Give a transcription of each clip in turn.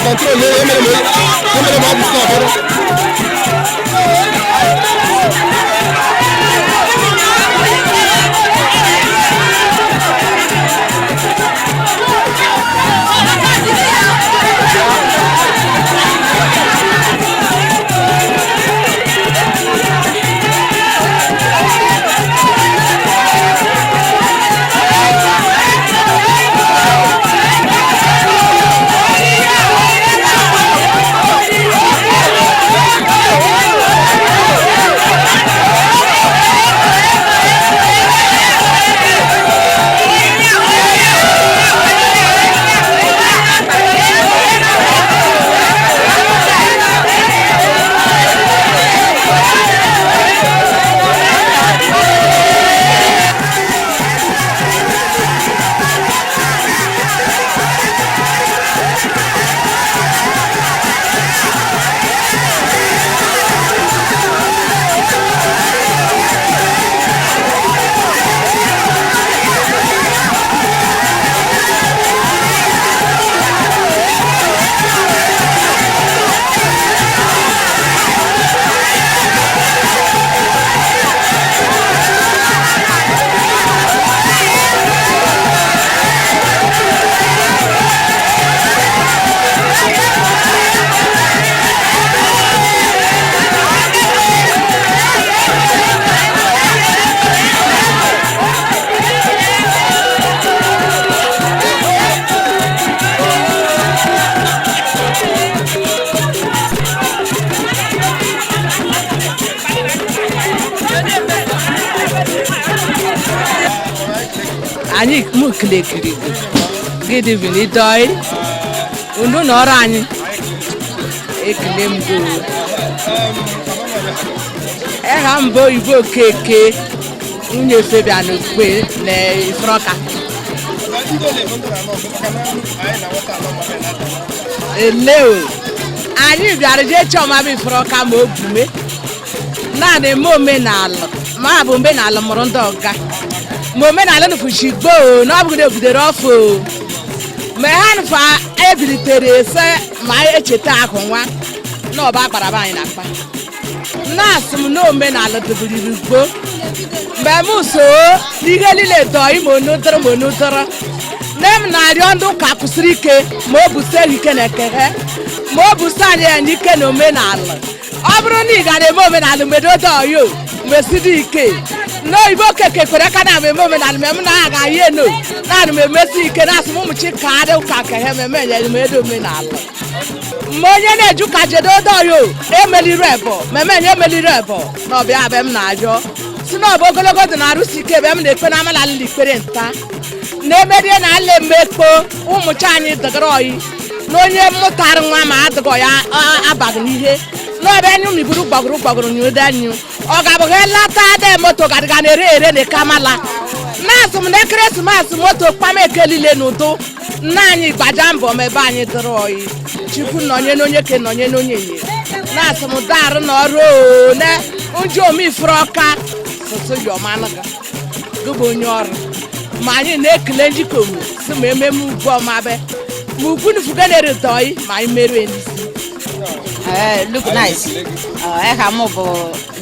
Control emere m, emere m, ọ bụ stop. Anyị mụ kilekiri gị good evening doi unu na ọrụ anyị ekele m gị o. Eha mbụ oyibo Okeke, nwunye Fabian Okpe na Ifrọka. Ele o, anyị bịara jee chọọ bụ Ifrọka ma o bume naanị eme omenala, ma bụ omenala mụrụ ndị ọga ma omenala nụfuchi gboo na ọ bụghị na ebidoro ọfụ o. Mgbe ha nụfa ebilitere se ma echeta akụ nwa na ọba akparaba anyị na akpa na-asị m na omenala dịbiriri gboo. Mgbe m so n'ihe niile dọọ ime onu dọrọ ma onu dọrọ, nne m na-arịọ ndị ụka kwụsịrị ike ma o buso ike na ekeghe ma o buso anyị ya n'ike na omenala. Ọ bụrụ na ị gara eme omenala mgbe dodo oyo mgbe sidi ike na oyibo keke kwere aka na eme omenala mgbe m na-aga ahịa eno naanị m emesi ike na asị m ụmụchi ka adị ụka keghe ma eme nyere m edo omenala mgbe onye na-eju ka jedo oyo emeliri ebo ma emenye emeliri ebo na ọbịa be m na-arịọ si na ọbụ ogologo dị na arụsi ike ebe m na-ekpe na amala ikpere nta na-emedie na ala emekpo ụmụcha anyị dịgara oyi na onye mụtara nwa ma adịgọ ya abaghị n'ihe na ọbịa anyụ miburu gbagoro gbagoro nyụde anyụ ọ ga-abụghị lata de moto gadịga na-ere ere na ekamala na-asụ m na ekeresimesi moto kpam ekelile n'udo nna anyị gbaja mbọ ma ebe anyị dịrị oyi. Chukwu nọnye n'onye ke nọnye n'onye nye na-asụ m darụ na ọrụ one nju omifuru ọka sụsụ yọmanụ gị bụ onye ọrụ ma anyị na-ekele njikọ si ma ememe ugwu ọma be ma ugwu nufuga na-ere dọị ma anyị merie n'isi. Look nice. Eha m bụ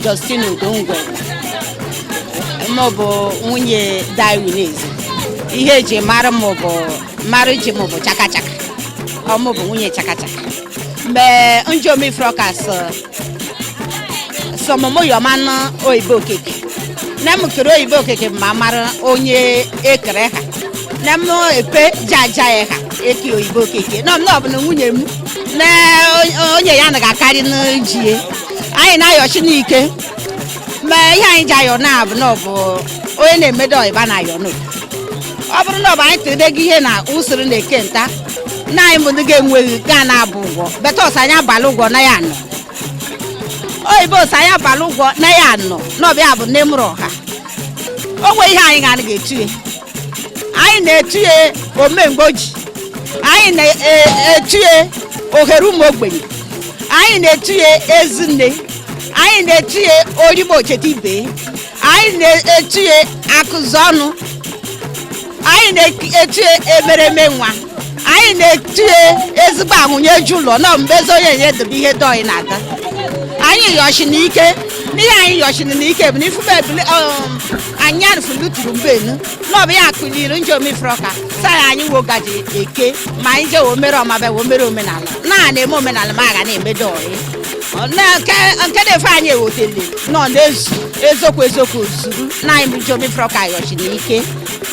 Justin Udongwe. M bụ nwunye Darwin. Ihe eji mara m bụ mara ji m bụ chaka chaka. Ọ mụ bụ nwunye chaka chaka. Mgbe njomi frọkas sọmụmụ yọmanụ oyibo Okeke. Nne m kere oyibo Okeke ma mara onye ekere ha. Nne m epe jaja ya ha eke oyibo Okeke. Nọ m na ọ bụ na nwunye m na onye ya anaghị akarị n'ji anyị na-ayọchi n'ike ma ihe anyị ji ayọ na bụ na ọ bụ onye na-emedo ọyịba na ayọ no. Ọ bụrụ na ọ bụ anyị tụrụ gị ihe na usoro na-eke nta na anyị bụ ndị ga-enweghị gaa na-abụ ụgwọ beta ọsọ anyị abalị ụgwọ na ya nọ oyibo ọsọ anyị abalị ụgwọ na ya nọ na ọbịa bụ nne mụrụ ọha. O nwe ihe anyị ga-anaghị etinye, anyị na-etinye omemgboji, anyị na-etinye ohere ụmụ ogbenye, anyị na-etinye ezinne, anyị na-etinye origbo ocheta ibe, anyị na-etinye akụzụ ọnụ, anyị na-etinye emereme nwa. Anyị na-etinye ezigbo ahụnye eju ụlọ na mgbe ezi onye na-edobe ihe dọị na-aga. Anyị yọchi n'ike n'ihe anyị yọchiri n'ike bụ na ifufe ebili anyị arụfuluturu mbenu na ọ bụ ya kụliri nje omifrọka sa ya anyị wogaji eke ma anyị je wo mere ọmabe wo mere omenala na na-eme omenala ma a ga na-eme dọị na nke na-efe anyị ewotele nọ na-ezu eziokwu eziokwu zuru na anyị bụ nje omifrọka yọchi n'ike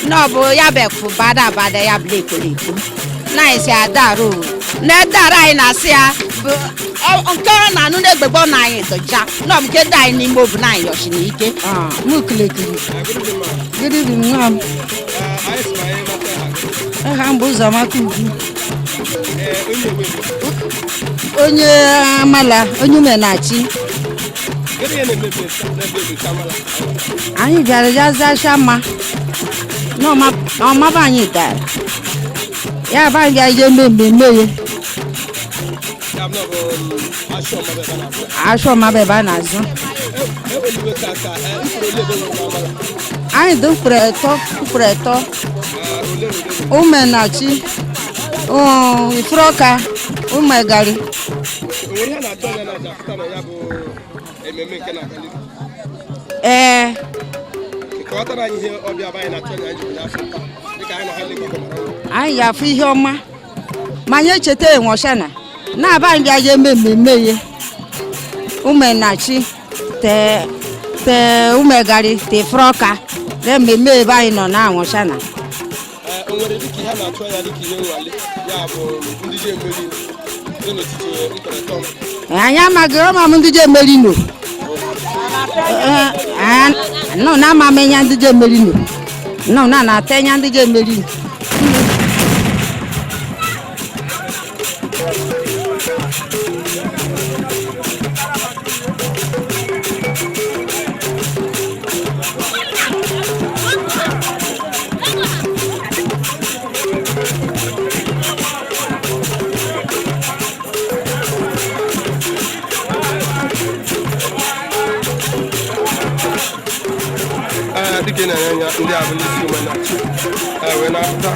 na ọ bụ ya bụ efu bada abada ya bụla ekoleko na anyị si adarụ na edara anyị na-asị ya bụ nke ọ na-anụ n'egbegbe na anyị dọja na ọ bụ nke dị anyị n'ime obu na anyị yọchi n'ike. Mụ kilekiri. Good evening, nwa m. Anyị sị ma anyị mata ha. Aha m bụ Ụzọamaka Ugwu. Onye ewe Onye amala, onye ume na-achị. Gịnị ihe na-emebi n'ebe ebe Kamala? Anyị bịara bịa zachaa mma. Na ọmaba anyị dara. Ya bụ anyị bịara jee mee mmemme ya. Ya bụ na ọ bụ ashọ ọmaba ebe a na-azụ. Achọ ọmaba ebe a na-azụ. Eweliwe ka ka mkpụrụ ole ebe nwere n'amala. Anyị dị mkpụrụ etọ, mkpụrụ etọ. Ole na ole. Ume na-achị. Ifuru ọka, ume gari. O nwere ihe a na-atụ anya na aja pụta na ya bụ ememe nke na-aga n'ihu? Ee. Kọwatara anyị ihe ọbịa bụ anyị na-atụ anya anyị ji n'afọ taa dịka anyị na ha na-ekekọ mara ọnụ. Anyị ga-afụ ihe ọma ma anyị echeta enwọshana na-aba anyị bịa jee mee mmemme ya umenachi te te umegari te frọka na mmemme ebe anyị nọ na anwụshana. O nwere dịka ihe a na-atụ anya dịka ihe nwale ya bụ ndị ji emeri dị n'etiti mkpọrọtọ Anyị amaghị ọma m ndị je emeri no nọ na ama m enya ndị je emeri no nọ na na-ata enya ndị je emeri no. Ee, dịka ị na-anya anya ndị a bụ ndị si ume na-achị wee na-apụta.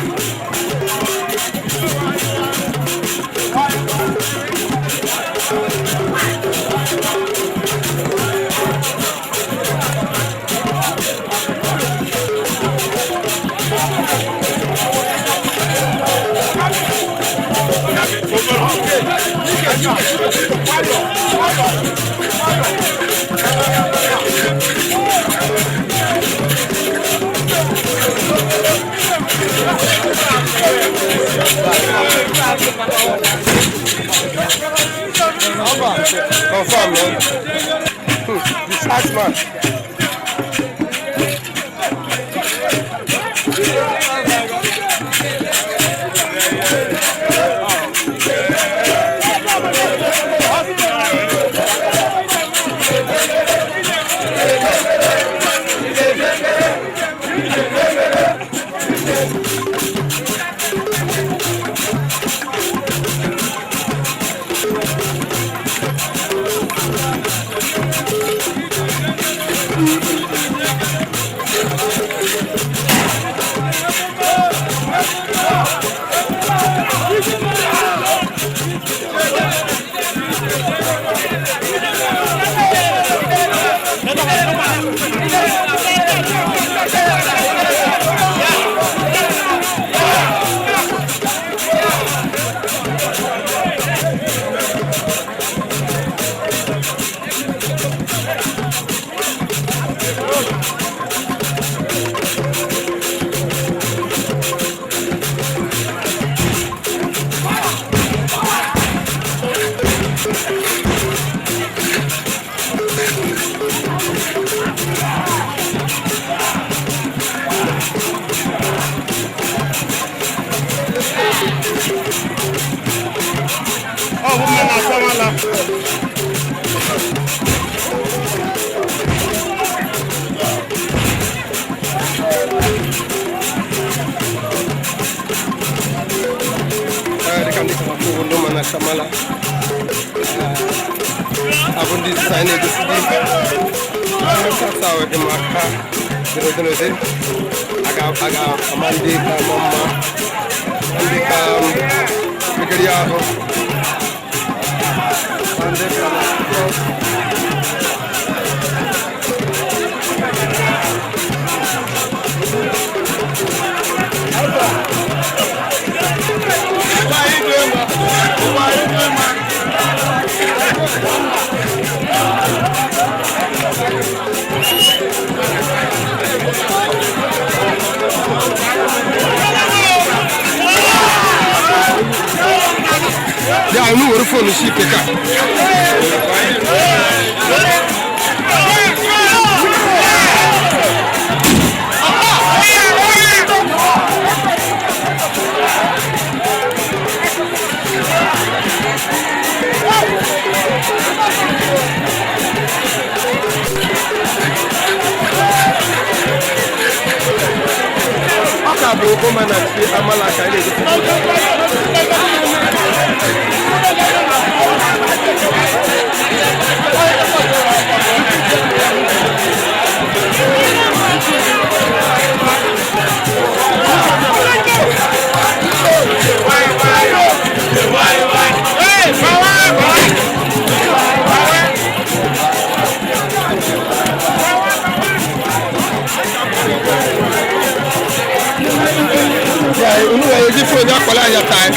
Confirm, man. The sax man. Ee, dịka ndị kara kwuo ndị ma na Kamala. Abụ ndị isi anyị na-egosi gị nkata dị maka dịrị dịrị aga ama ndị ka ama mma. Ndị ka mekere ya ahụ ma ndị ka na-akọ. Ya unu were foonu si ike ka ọ ka bụ omenala amala ka anyị na-egosi. Ya unu wee ji foonu akpọrọ anya taa.